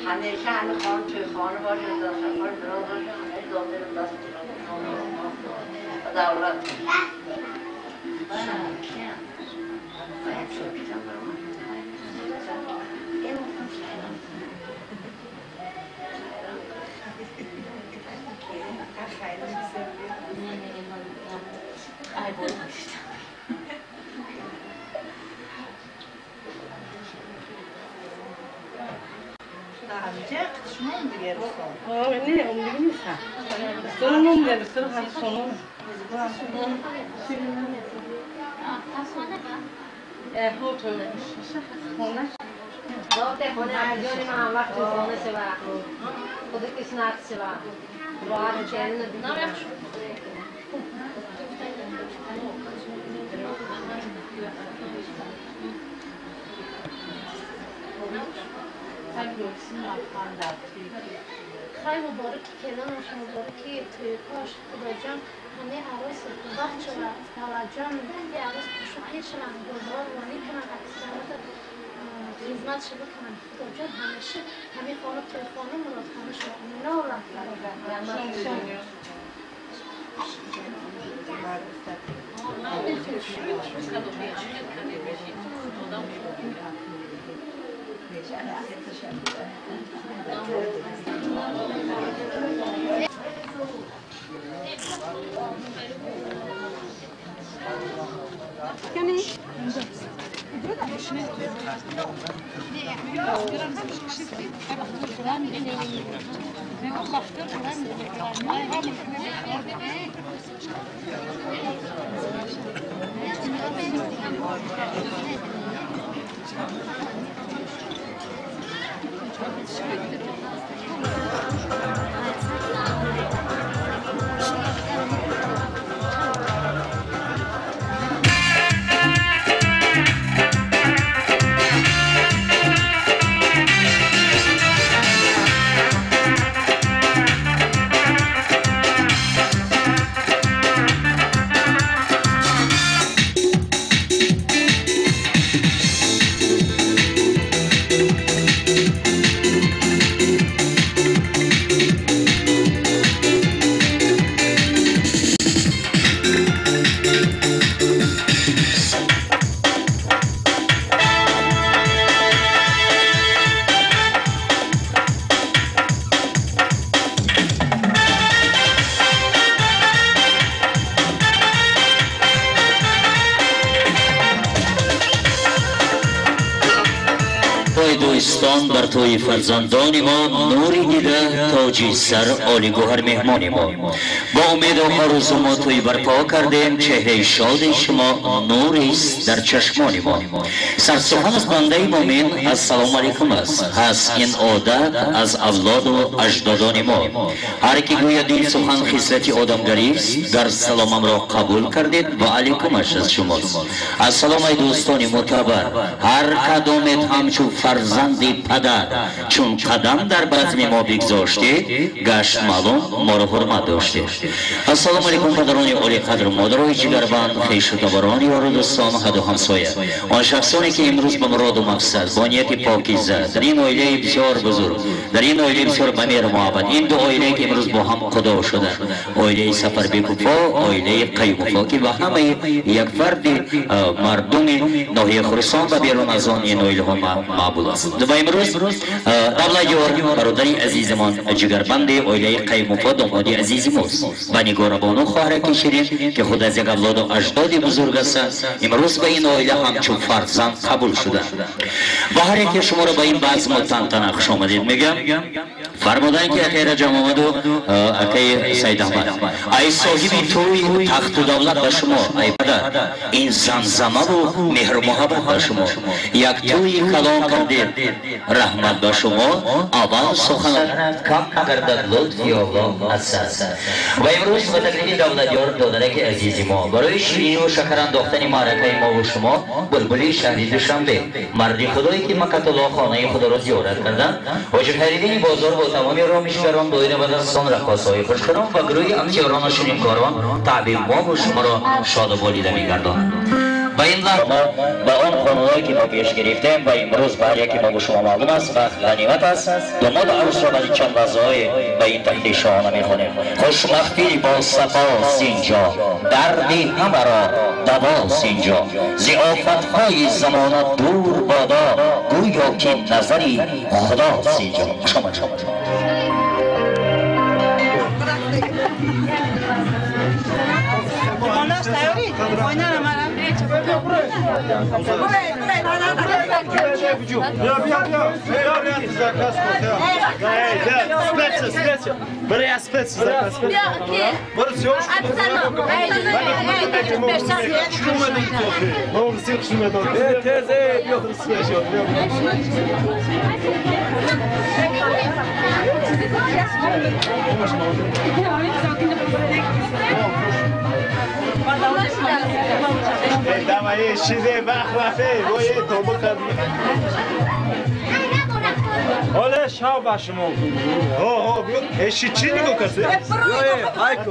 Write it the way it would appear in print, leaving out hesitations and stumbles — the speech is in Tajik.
همیشه همه خانه توی خانه باشه، دسترخوان دراز باشه، همه داخل دست دولت. خیلی مبارکی کلانش مبارکی توی کاش خدا جان همه عروس وقت شود توجه یه عروس شوخی شوند گلدار وانی کنند اکثرات خدمت شو بکنند خدا جان همیشه همه خانه توی خانه مراد خانه شود نورم دوستان بر توی فرزندان ما نوری دیده تاجی سر عالی گوهر مهمان ما با امید و آرزو ما توی برپا کردیم چهره شاد شما نوریست در چشمان ما سرسخن از بنده مومن السلام علیکم است هست این عادت از اولاد و اجدادان ما هر کی گوید این سخن خصلت آدمگری است در سلامم را قبول کردید و علیکمش از شماست. السلام ای دوستان معتبر هر کدامت همچون فرزند پدر چون قدم در بزم ما بگذاشتید گشت معلوم ما را حرمت داشتید. السلام علیکم پدران عالی قدر مادرای جگربند خویش و تباران یار و دوستان حد و همسایه آن شخصانی که امروز به مراد و مقصد با نیت پاکیزه در این عائله بسیار بزرگ در این عائله بسیار به مهر محبت این دو عائله که امروز با هم خدا شده عائله سفربیکوفا عائله قیوموفا که با همه یک فرد مردم ناحیه خراسان و بیرون از آن این عائله ها معبود است. و امروز دولت یار برادر عزیزمان جگربند عائله قیوموفا داماد عزیز ماست و نگاربانو خواهر شیرین که خود از یک اولاد و اجداد بزرگ هستند امروز به این عائله همچون فرزند قبول شده و هر یکی شما را به این بزم و تنتنه خوش آمدید میگم. فرمودن که اکی رجب آمد و اکی سید احمد ای صاحب توی تخت و دولت به شما ای پدر این زمزمه و مهر و محبت به شما یک توی کلام کردید Раҳмат ба шумо. Аввал сухан кам гардад лутфи Аллоҳ аз сар. Ва имрӯз ба таклифи давлатёр додараки азизи мо барои шириниву шакар андохтани маъракаи мову шумо булбули шаҳри Душанбе, марди худое ки Макатулло хонаи худоро зиёрат карданд, ҳоҷи Хайриддини бозор бо тамоми ромишгарон, доира ба дастони раққосҳои хушқирон ва гурӯҳи амтиёрону ширинкорон таъби мову шуморо шоду болида мегардонад. Ба ин лаҳза ба он хонуҳое ки мо пеш гирифтем ва имрӯз ба ҳар яке мо бо шумо маълум аст, вақт ғанимат аст, домод арӯсро баъди чанд лаҳзаҳое ба ин тахти шоҳона мехонем. Хушмахфил бо сафост инҷо, дарди ҳамаро давост инҷо, зи офатҳои замона дур бодо, гӯё ки назари худост инҷо. Хуш омад. دمایه شیده بخوفه باید توبه کرد. حالا شب با شما. ها بیا. اشی چی نگو کسی؟ ایکو.